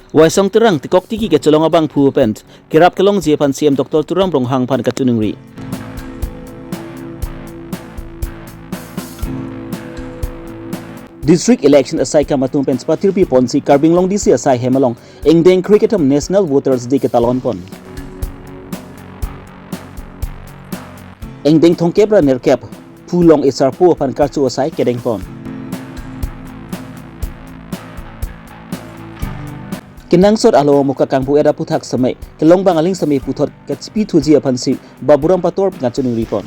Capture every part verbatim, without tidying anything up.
Waisong Terang tikok tiki kecholong abangphu pen kerap kelongji aphan C M Doctor Tuliram Ronghang aphan kachiningri. District election asaikam atum pen chepatirpi ponsi Karbi Anglong D C asai hem along ingdeng krekethom National Voters Day ketalon pon. Ingdeng thomkep ra nerkep phu long esarpo aphan karcho asai kedeng pon. Kenangsot alo amuka kangpu-et aphuthak seme kelong bang aling seme puthot kachipithuji aphansi Baburam Pator kachiningri pon.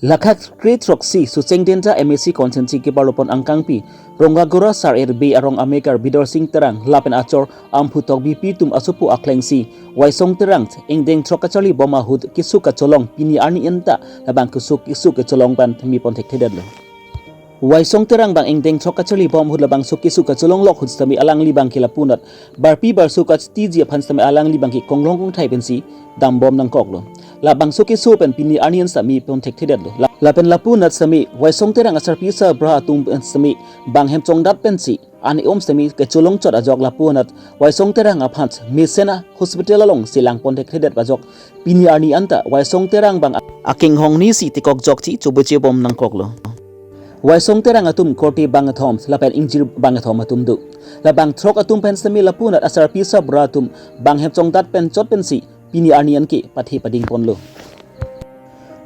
Lakha kre throksi Sucheng Denta M A C constituency keparlo pon angkangpi Rongagora Sar-et Bey arong amekar Bidorsing Terang lapen achor Amphu Tokbi apitum asopo aklengsi Waisong Terang ingdeng throk kacharli bom ahut kesuk kacholong pini arni anta labang kesuk kesuk kacholong pen themi pon thekthedetlo. Waisong Terang bang ingdeng throk kacharli bom ahut labangso kesuk kacholong lok ahut sitame alangli bangke lapunat barpi barso kachitiji aphan sitame alangli bangke konglong kongthai pensi dambom nangkoklo. Labangso keso pen pini arni an sitame pon thekthedetlo. La-, lapen lapunat sitame Waisong Terang asarpi asarbura atum pen sitame bang hem chongdat pensi an-e-om sitame kacholong chot ajok lapunat Waisong Terang aphan mesen a-hospital alongsi lang pon thekthedet ajok pini arni anta Waisong Terang bang akenghong ni si tikok jokji chobuche bom nangkoklo. Waisong Terang atum korte bangkethom lapen ingjir bangkethom atum do. Labang throk atum pen sitame lapunat asarpi asarbura atum bang hem chongdat pen chot pensi pini arni anke pathe pading ponlo.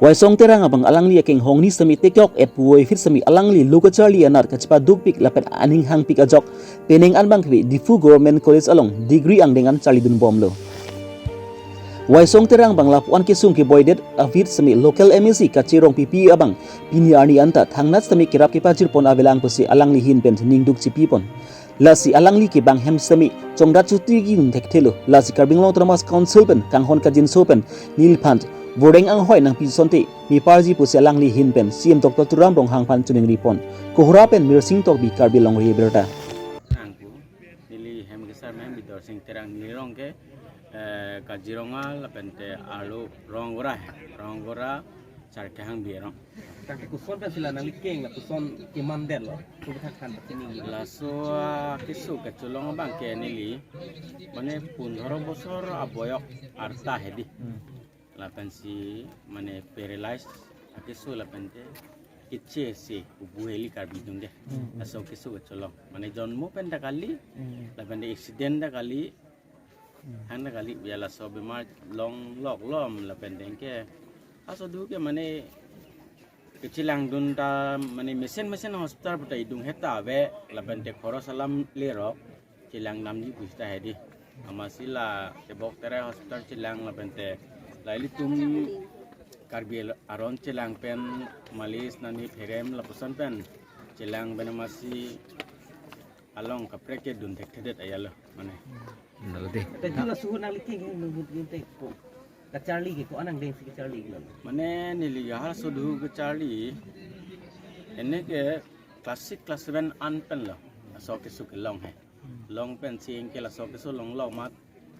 Waisong Terang abang alangli akenghong ni sitame tekok-et puvoiphit sitame alangli lo kacharli anat kachepadukpik lapen aning hangpik ajok penang an bangke Diphu Government College along degree angdeng an charlidun bomlo. Waisong Terang bang lapu-an kesung keboidet aphi sitame local M A C Kache Rongpipi abang pini arni anta thangnat sitame kerap kepajir pon avelang pusi alangli ahin pen ningduk chipi pon. Lasi alangli ke bang hem sitame chongdat chuti gin thekthelo. Lasi Karbi Anglong Autonomous Council pen kanghon kangjinso pen neliphan voreng anghoi nangpi asonte meparji pusi alangli ahin pen C M Doctor Tuliram Ronghang aphan chiningri pon. Kohora pen Mirsing Tokbi, Karbi Longri Abirta. Nangku, neli hem kesar mem Bidorsing Terang, neli rong ke, eh, Kaziranga lapente arlo Rongagora, Rongagora Charkehang Bey arong. Tangke koson pensi la nangli keng, la koson kemandetlo, kopi thak than pachini. Laso, ah, kesuk kacholong abangke neli, mane pondro bosor aboyok arta hedi. Hmm. Lapensi mane paralyze akeso lapente keche si kubu heli Karbi atum ke. Hmm, hmm. Laso kesuk kacholong. Mane jonmo pen ta kali, Hmm. lapente accident ta kali, Hmm. hang ta kali, ya laso bemar long lok lom lapente ke. Aso du ke mane kechelangdun ta mane mesen mesen hospital puta idung heta ave lapente khoros alam lerok chelang namji pusi ta hedi. Amatsi la Tebok Terai Hospital chelang lapente la ilitum Karbi aron chelang pen malis nani pherem lapuson pen chelang pen amatsi along kaprek kedun thekthedet ajatlo mane. Nalo dei. Te jula suhu nangli keng nung nung te ko. Kacharli ke ko-an angdeng si kacharli ke lo. Mane neli halaso duhu kacharli. Ene ke class six class seven an pen lo. Laso kesuk kelong he. Long pensi anke laso keso longlok mat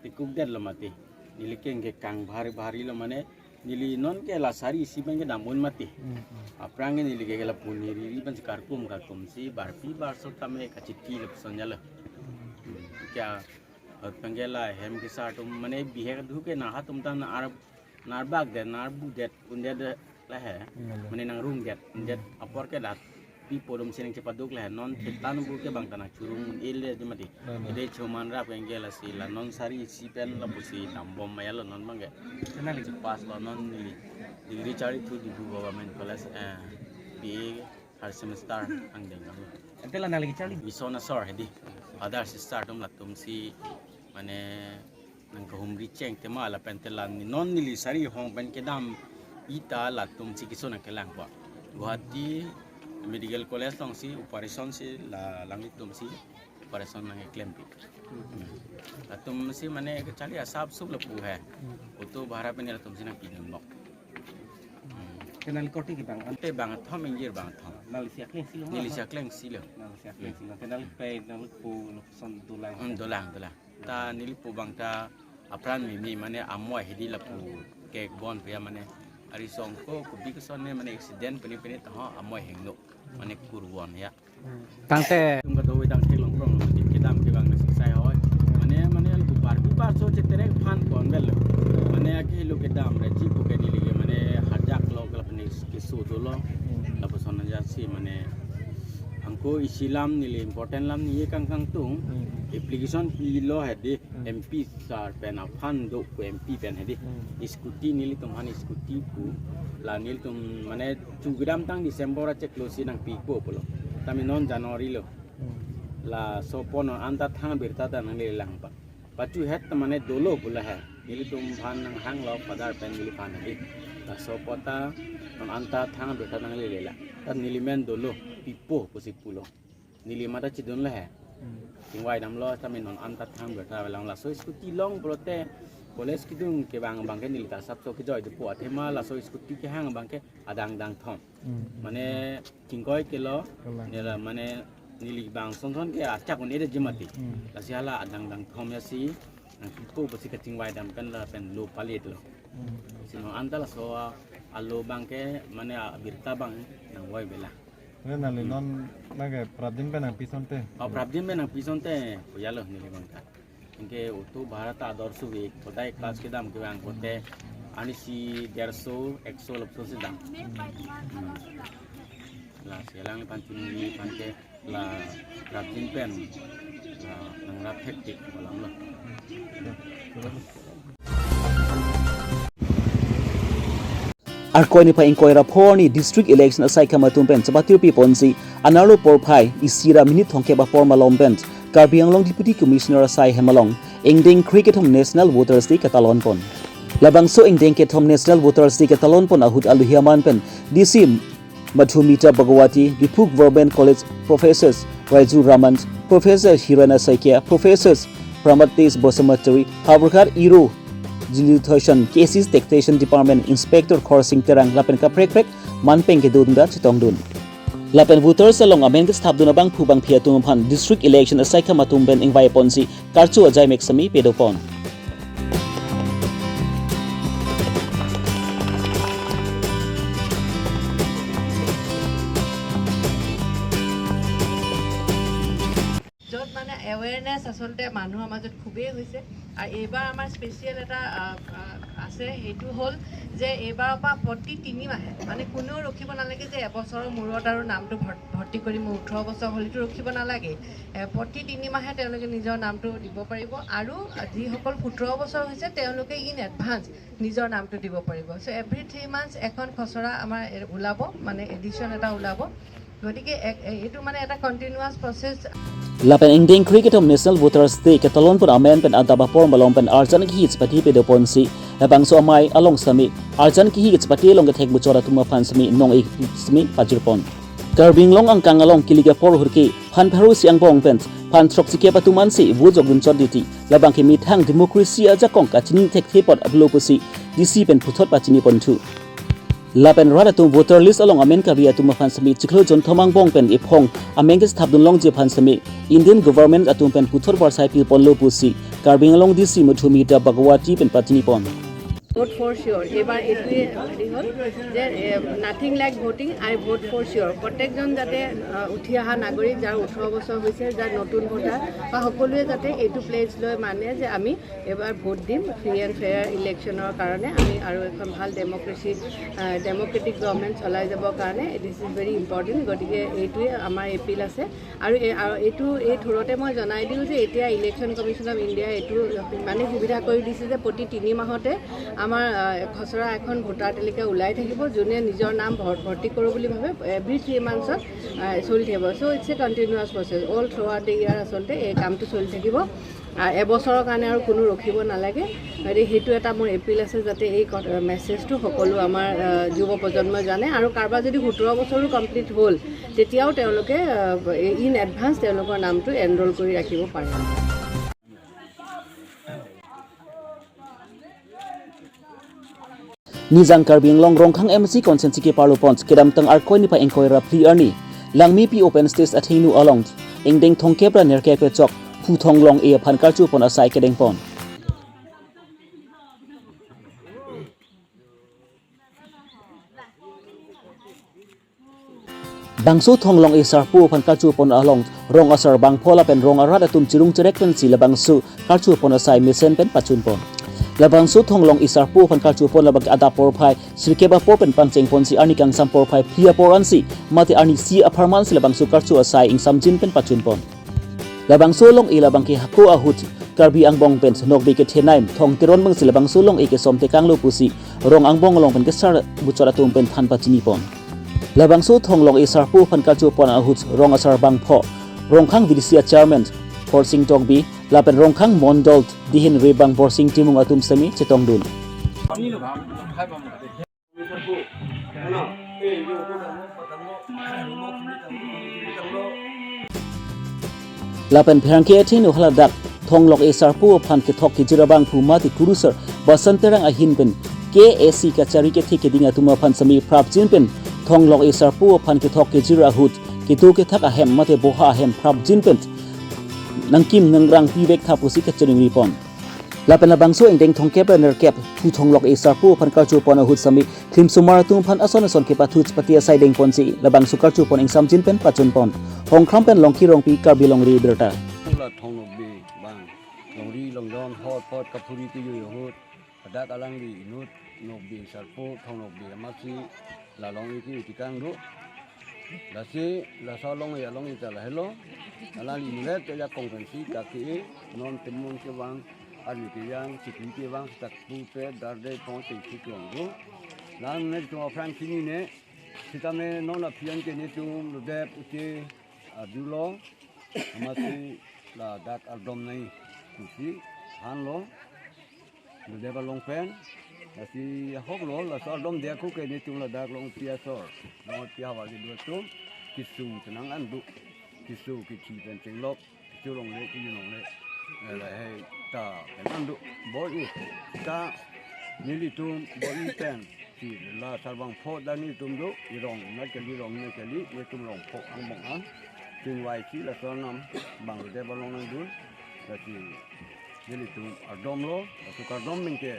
tikukdetlo mati. Neli keng ke kang bhari bhari lo mane neli non ke la sari isi pen kedam un mati. Hmm, hmm. Aphrang ke neli ke lapu neri ri pensi karkum karkum si barpi barso tame kachiti lapuson ajatlo. Hmm. Kya, eh, pen ke la hem kesar atum mane bihek duhu ke na hatum ta na ar narbakdet, narbudet, undet lahe. Nalo. Mane nangrungdet, undet Hmm. apor ke dat pi podom si nangchepaduk lahe. Non theta nungku ke bang ta nangchurung un-ele di mati. Nalo. Ede choman rap keng ke lasi la non sari isi pen lapusi dambom ajatlo non bangke. Kenali. Pass lo non neli. Degree charli thu Diphu Government College, eh, B A third semester angdeng kami. Ante la nangli kecharli? Mission asor hedi. Father sister atum latum si mane nangkahumri cheng tema lapente la ni non neli sari hong pen kedam ita latum si keso nangkelang po. Guwahati Medical College along si operation si la langlitum si operation nangkeklempi. Latum si mane kecharli asap sup lapu he. Auto bhara pen latum si nangpidun bok. Hmm. Kenali korte ke bang an? Te bangkethom ingjir bangkethom. Nangli si akleng si lo. Neli si akleng si lo. Nangli si akleng si lo. Kenali pe, nangli po, lo son dolang. Hmm, dolang, dolang. Ta neli po bang ta apran mimi mane amo hedi lapu kek bon pia mane Ari song ko kubi kesone mane accident pini pini taho amoi hengno mane kurwon ya. Tangte tum kadoi tangte longkrong mane kedam kevang na sisai hoi. Mane mane lapu bar bi bar so cheterek phan pon bel. Mane ake lo kedam re chi pu ke neli ke mane hajak lo kala pini keso dolo. Lapuson aja si mane angko isi lam neli important lam ni ye kang kangtung. Application pilo hedi. M P sir pen aphan do pu M P pen hedi. Scooty nelitum aphan scooty pu la nelitum mane chu kedamtang December achiklo si nangpipo pulo. Tame non January lo. Laso apot non anta thang birta ta nangle lang pa. Pachu het ta mane dolo pulo he. Nelitum aphan nanghanglo father pen neliphan hedi. Laso apot ta non anta thang birta nangle lang. Ta neli men dolo pipo pusi pulo. Neli mata chidun le he. Chingvai damlo tame non anta thang birta avelang laso scooty long pulote college kedung kevang abang ke neli ta asapso kejoi dopo athema laso scooty kehang abang ke adang dang thom. Mane chingkoi kelo nela mane neli bang son son ke achak un ere jemati. Lasi hala adang dang thom ya si nangpipo pusi kachingvai dam pen lapen lo palit lo. Si non anta laso alo abang ke mane abirta abang nangvoi bela. Mane nangli non nangke prapjin pen nangpi asonte. Oh, prapjin pen nangpi asonte, koyalo neli abang ta. Anke auto bhara ta ador suvi, kodai class kedam kevang kote, ani si derso, ekso lapso si dam. Hmm. Lasi alang aphan chini aphan ke la prapjin pen, la nangrap hektik malam lo. Arkoi niphai ingkoi ra pho arni District Election asaikam atum pen chepatiri ponsi anerlo porphai isi ra minute thomkep apor malom pen Karbi Anglong Deputy Commissioner asai hem along ingdeng kre kethom National Voters Day ketalon pon. Labangso ingdeng kethom National Voters Day ketalon pon ahut aluhi aman pen D C Madhumita Bhagawati, Diphu Government College Professors Raiju Raman, Professor Hirana Saikia, Professors Pramatis Basumatary, Havarghat Iro Jilithoshan, K C Taxation Department Inspector Khorsing Terang lapen kaprek prek manpeng kedun ta chetongdun. Lapen voters along amen kethapdun abangphu bangphi atum aphan District Election asaikam atum pen ingvai ponsi karcho ajai mek sami pado pon. য'ত মানে এৱেৰনেছ আচলতে মানুহৰ মাজত খুবেই হৈছে। আৰু এইবাৰ আমাৰ স্পেচিয়েল এটা, আ, আ, আছে, সেইটো হ'ল যে এইবাৰৰ পৰা প্ৰতি তিনি মাহে, মানে কোনেও ৰখিব নালাগে যে এবছৰৰ মূৰত আৰু নামটো ভৰ-, ভৰ্তি কৰিম, ওঠৰ বছৰ হ'লেতো ৰখিব নালাগে। এ, প্ৰতি তিনি মাহে তেওঁলোকে নিজৰ নামটো দিব পাৰিব। আৰু যিসকল সোতৰ বছৰ হৈছে, তেওঁলোকে ইন এডভান্স নিজৰ নামটো দিব পাৰিব। চ' এভৰি থ্ৰী মান্থছ এখন খচৰা আমাৰ এ-, ওলাব, মানে এডিশ্যন এটা ওলাব। গতিকে এক-, এ-, এইটো মানে এটা continuous process. Lapen ingdeng kre kethom National Voters Day ketalon pon amen pen adap apor malom pen arjan kehi chepati pado ponsi labangso amei along sami arjan kehi chepati along kethek buchor atum aphan sami nong-ik sami pajir pon. Karbi Anglong angkang along kilik apor ahut ke phan pharo isi angbong pen phan throksikep atum ansi vote jokdun chot diti, labang ke methang democracy ajakong kachini thekthe apot aplo pusi D C pen puthot pachini ponthu. Lapen rat atum voter list along amen kave atum aphan sami chiklo jonthom angbong pen ephong amen kethapdun longji aphan sami Indian government atum pen puthot varsai pil ponlo pusi Karbi Anglong D C Madhumita Bhagawati pen pachini pon. Vote for cheer. এইবাৰ এইটোৱে হেৰি হ'ল যে, এ, nothing like voting, I vote for sure। প্ৰত্যেকজন যাতে, আ, উঠি অহা নাগৰিক, যাৰ ওঠৰ বছৰ হৈছে, যাৰ নতুন ভোটাৰ, বা সকলোৱে যাতে এইটো প্লেজ লৈ মানে যে আমি এইবাৰ ভোট দিম, ফ্ৰী এণ্ড ফেয়াৰ ইলেকশ্যনৰ কাৰণে আমি আৰু এখন ভাল ডেমক্ৰেচি, আ, ডেমক্ৰেটিক গভৰ্ণমেণ্ট চলাই যাবৰ কাৰণে this is very important। গতিকে এইটোৱে আমাৰ এপিল আছে। আৰু এই, আৰু এইটো, এই থোৰতে মই জনাই দিওঁ যে এতিয়া ইলেকশ্যন কমিশ্যন অফ ইণ্ডিয়া এইটো মানে সুবিধা কৰি দিছে যে প্ৰতি তিনি মাহতে আমাৰ, আ, খচৰা এখন ভোটাৰ তালিকা ওলাই থাকিব। যোনে নিজৰ নাম ভৰ-, ভৰ্তি কৰোঁ বুলি ভাবে, এভৰি থ্ৰী মান্থছত, আ, চলি থাকিব। চ' it's a continuous process, all through out the year আচলতে এই কামটো চলি থাকিব। আ, এবছৰৰ কাৰণে আৰু কোনো ৰখিব নালাগে। গতিকে সেইটো এটা মোৰ এপিল আছে যাতে এই ক-, মেছেজটো সকলো আমাৰ, আ, যুৱ প্ৰজন্মই জানে। আৰু কাৰোবাৰ যদি সোতৰ বছৰো কমপ্লিট হ'ল, তেতিয়াও তেওঁলোকে, আ, ইন এডভান্স তেওঁলোকৰ নামটো এনৰোল কৰি ৰাখিব পাৰে। Nijang Karbi Anglong Rongkhang M C constituency keparlo pon kedamtang Arkoi niphai ingkoi ra phli arni Langmepi open stage athengno along ingdeng thomkep ra nerkep kechok Phu Thong Long-e aphan karcho pon asai kedeng pon. Bangso Thong Long-e Sarpo aphan karchupon along rong asar bangpho lapen rong arat atum chirung cherek pensi labangso karchupon asai mesen pen pachunpon. Labangso Thong Long-e Sarpo aphan karchupon labang adap porphai sirkep apor pen pangchengponsi arni kangsam porphai phli apor ansi mate arni isi apharman si labangso karchu asai ingsamjin pen pachunpon. Labangso long-e labang ke hako ahut Karbi angbong pen Nokbe kethenei Thong Teron bangsi labangso long-e kesom tekanglo pusi rong angbong along pen kesar buchot atum pen than pachinipon. Labangso Thong Long-e Sarpo aphan karchupon ahut rong asar bangpho, Rongkhang V D C a chairman Khorsing Tokbi lapen Rongkhang Mondol dihin rebang Borsing Timung atum semi chetongdun. Lapen pherangke athengno haladak Thong Long-e Sarpo aphan kethok kejir abangphu mate kurusar Basan Terang ahin pen K A C kachari kethe keding atum aphan semi prapjin pen Thong Long-e Sarpo aphan kethok kejir ahut kedo kethak ahem mate boha ahem prapjin pen nangkim nangrang pivek tha pusi kachiningripon. Lapen labangso ingdeng thomkep ra nerkep phu Thong Long-e Sarpo aphan karchupon ahut semi klimsomar atum aphan ason ason kepathu chepate asai dengponsi labangso karchupon ingsamjin pen pachunpon. Hongkram pen Longki Rongpi, Karbi Longri Abirta. Pula Thong Nokbe bang longri longjon hot pot kaphuri kejui ahut hadak alangli inut Nokbe Sarpo Thong Nokbe amatsi la long-e ke-e tekang do. Lasi laso long-e along-e ta lahelo. Alangli inut le te jakong pensi ta ke-e, non temon kevang, arni kejang, chikli kevang, tak pu pe darde phong te si kevang do. Lang ne tum aphrang chinine, sitame non aphi an ke netum lodep uche arjulo, amatsi ladak ardom nai pusi thanlo. Lodep along pen, lasi ahoklo, laso ardom dia ko ke netum ladak longpi asor, longpi havar kedo atum kesung chenang an do, keso kechi pen chenglok, kecho longle, kejun longle, eh, lahei ta pen an do, bor-i ta nelitum bor-i pen si la sarbangpho ta netum do, irong nat kali, rong nat kali, netum rongpho angbong an, chingvai si laso arnam bang lodep along nangdun, lasi nelitum ardomlo, laso kardom pen ke,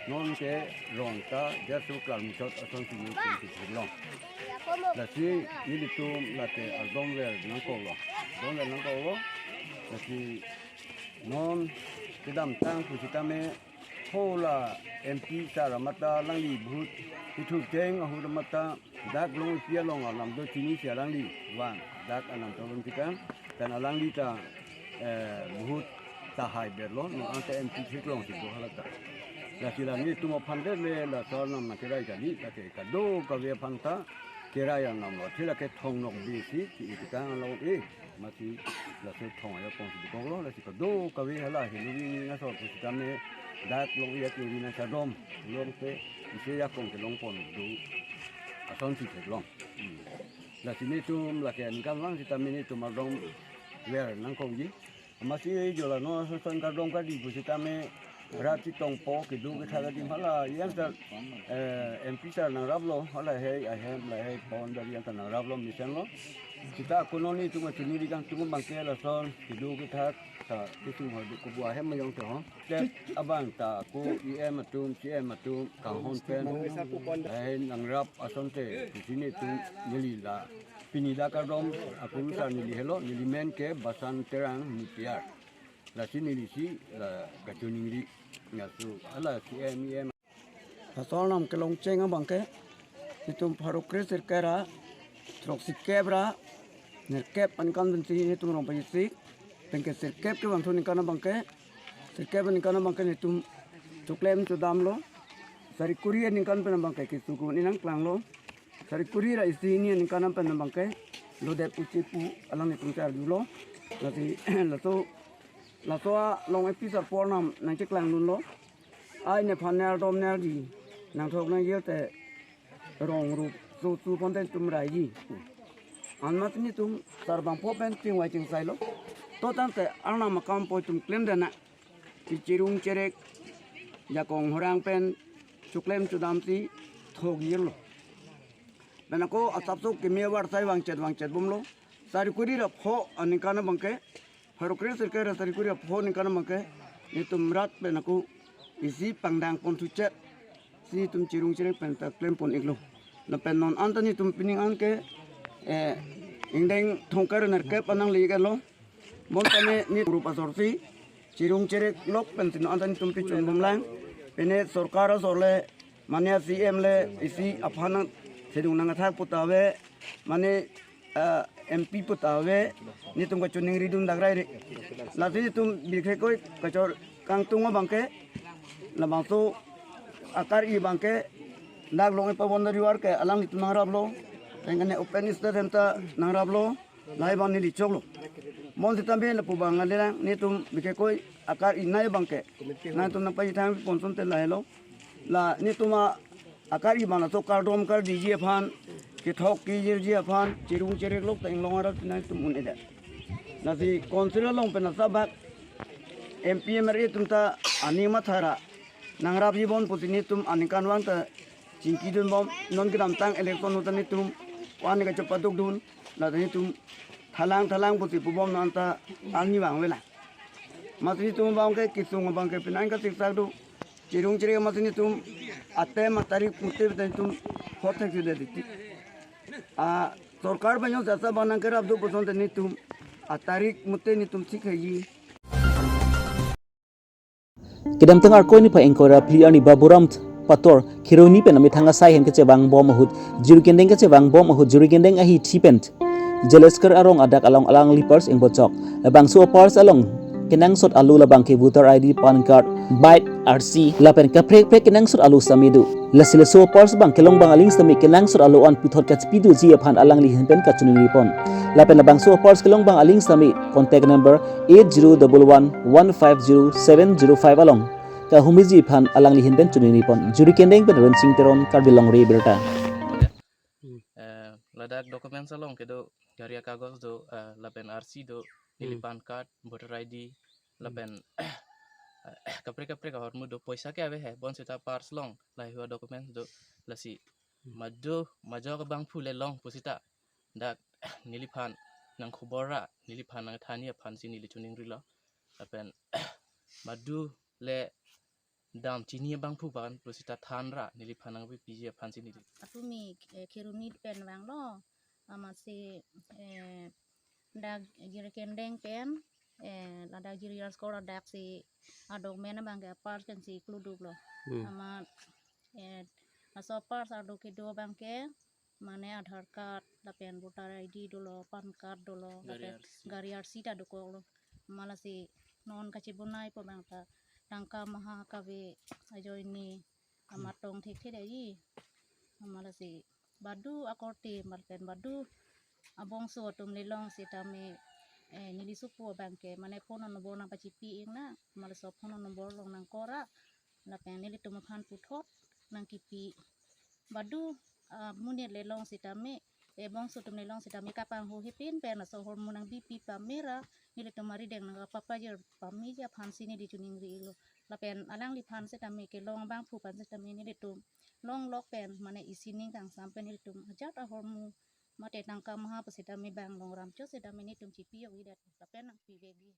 non ke rong ta, jasu klar muchot ason si netum si theklong. Lasi nelitum lake ardom ver nangkoklo, ardom ver nangkoklo, lasi non kedamtang pusitame, ho la M P sar amat ta alangli vote kethur cheng ahut amat ta dak long-epi along alam do chinisi alangli vang, dak anam tolon tikang, kan alangli ta, eh, vote tahai berlo, non anta M P theklong si do hala ta. Lasi la netum aphan det le laso arnam nangkerai kali, lake kadokave aphan ta kerai arnam lo, thi lake Thong Nokbe si, si itikang along e, masi laso thong ajakong si dokoklo, lasi kadokave hala, helu ring ring asor pusitame, dak long-e atum ring nangchardom, longte, isi ajakong kelongpon do, ason si theklong. Hmm. Lasi netum lake aningkanvang sitame netum ardom ver nangkokji. Amatsi jola non ason ason kardom kardi pusitame rat chetongpo kedo kethak adim hala, yang ta, eh, M P sar nangraplo, hala hei ahem lahei pon dari yang ta nangraplo mesenlo. Sita ako non netum achini ri kangtung abang ke lason kedo kethak ta kesung hadu kebu ahem mayong te ho. Te abang ta ako E M atum, C M atum kanghon pen lahei nangrap asonte, pusi netum neli la pini dak kardom akurusar neli helo, neli men ke Basan Terang Nipiar. Lasi neli si la kachiningri, laso hala C M, E M. Laso arnam kelongcheng abang ke, netum pharo kre sirkep ra throksi kep ra nerkep aningkan pensi netum rong pajisik, pen ke sirkep kevangthu aningkan abang ke, sirkep aningkan abang ke netum choklem chodamlo, sari kuri aningkan pen abang ke keso ko-an nangklanglo. Sari kuri ra isi hini aningkan pen abang ke lodep uche pu alang netum charjulo. Lasi laso, laso along-epi sarpo arnam nangcheklang dunlo. Ai nephan ner dom ner di nangthok nangjir te rong rup so su pon te tum raiji. Anmat netum sarbangpho pen chingvai chingsailo. To tangte arnam akam poi tum klem dana. Chirung cherek, jakong horang pen choklem chodamsi thok jirlo. Pen ako asapso keme avarsai vangchet vangchet bomlo. Sari kuri ra pho aningkan abang ke, pharo kre sirkep ra sari kuri ra pho aningkan abang ke, netum rat pen ako isi pangdang pon thuchet si netum chirung cherek pen ta klem pon iklo. Lapen non anta netum pining an ke, Eh, ingdeng thongkar nerkep anang li kalo. Bon tame ni rup asor si chirung cherek lok pen sino anta netum pichun bomlang. Pine sorkar asor le mane C M le isi aphan sedung nang athak puta ave, mane, eh, M P puta ave, netum kachiningri dun dak rai re. Lasi netum bikhe koi kachor kangtung abangke, labangso akar-i abangke dak long ipa boundary wall ke alanglitum nangraplo. Tengkane open stage hem ta nangraplo. Lahai abang neli choklo. Mon sitame lapu abang alelang netum bikhe koi akar-i nai abangke nangtum nangpachethang ponson te lahelo. La netum a akar-i abang laso kardom kardiji aphan, kethok kejirji aphan chirung cherek lok ta inglong arat nangtum un-edet. Lasi council along pen asabak M P M R A atum ta aning mathara nangrapji bon pusi netum aningkanvang ta chingki dun bom, non kedamtang election ahut ta netum ani kachepaduk dun, la ta netum thalang thalang pusi pubom non ta ani vang avelang. Masi netum abangke kesung abangke penang kasiksak do. Chirung cherek masi netum atem atarik mute ta netum hothek si de diti. A sorkar banyo jasa banang kerap do puson ta netum atarik mute netum thik hai. Kedamtang Arkoi niphai ingkoi ra phli arni Baburam Pator Kheroni pen amethang asai hem kachevang bom ahut, Jirikindeng kachevang bom ahut, Jirikindeng ahithi pen Jalesker arong adak along alangli purse ingbochok. Labangso purse along kenangsot alu labangke voter I D, PAN card, bike, R C, lapen kaprek kaprek kenangsot alu sitame do. Lasi laso purse abang kelong abang aling sitame kenangsot alu an puthot kachipi doji aphan alangli ahin pen kachiningri pon. Lapen labangso purse kelong abang aling sitame contact number eight zero double one one five zero seven zero five along kahumriji aphan alangli ahin pen chiningri pon. Jirikindeng pen Rensing Teron, Karbi Longri Abirta. Eh, ladak documents along kedo gari akagos do, eh, lapen R C do, neli Hmm. PAN card, voter I D, Hmm. lapen kaprek kaprek ahormu do, poisa ke ave he, bonsita purse along lahai hua documents do, lasi Hmm. madu majok abangphu le long pusita dak neliphan nangkhobor ra, neliphan nangthani aphansi neli chiningrilo. Lapen madu le dam chini abangphu ban pusita than ra neliphan nangpipiji aphansi neli. Atumi, eh, Kheroni pen vanglo, amatsi, eh, dak Jirikindeng pen, eh, ladak Jirikindeng school adaksi adok men abangke purse pensi kluduklo. Hmm. Amat, eh, laso purse aduk kedo abangke, mane Aadhaar card, lapen voter I D dolo, PAN card dolo, gari lapen R C. Gari R C ta dokoklo. Amat lasi non kachebonai pu abang ta tangka maha kave ajoine amat tong thekthe dei. Amat lasi badu akorte, amat pen badu abongso atum le long sitame, eh, neli sopo abangke, mane phone number nangpachipi iknang, amat laso phone number along nangkora, lapen nelitum aphan puthot nangkipi. Badu, ah, monit le long sitame, eh, bongso atum le long sitame kapanghu hepin pen laso ahormu nangbipi pame ra, nelitum arideng nangkapapajir pameji aphansi neli chiningrilo. Lapen alangliphan sitame kelong abangphu aphan sitame nelitum longlok pen, mane isi ning kangsam pen nelitum ajat ahormu mate tangka maha pu sitame bang longram cho sitame nelitum chipi yok idet lapen nangpivekji.